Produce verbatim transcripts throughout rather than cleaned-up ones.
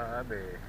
Habis.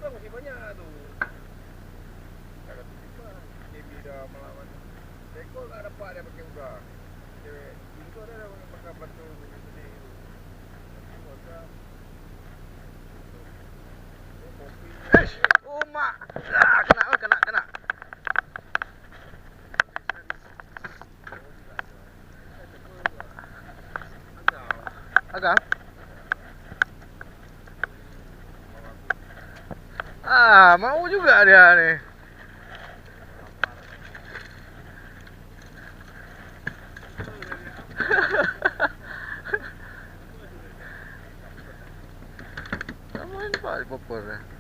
Masih banyak tu. Kalau tu simpan, dia bila melawan. Seekor tak dapat dia pakai uga. Cewek, itu ada orang pakai batu, batu sedih tu. Tapi uga, dia kopi. Eish! Oh, mak! Ah, kena, oh, kena, kena. Agam? Ah, mau juga dia ni. Sama ni, Pak, popor dah.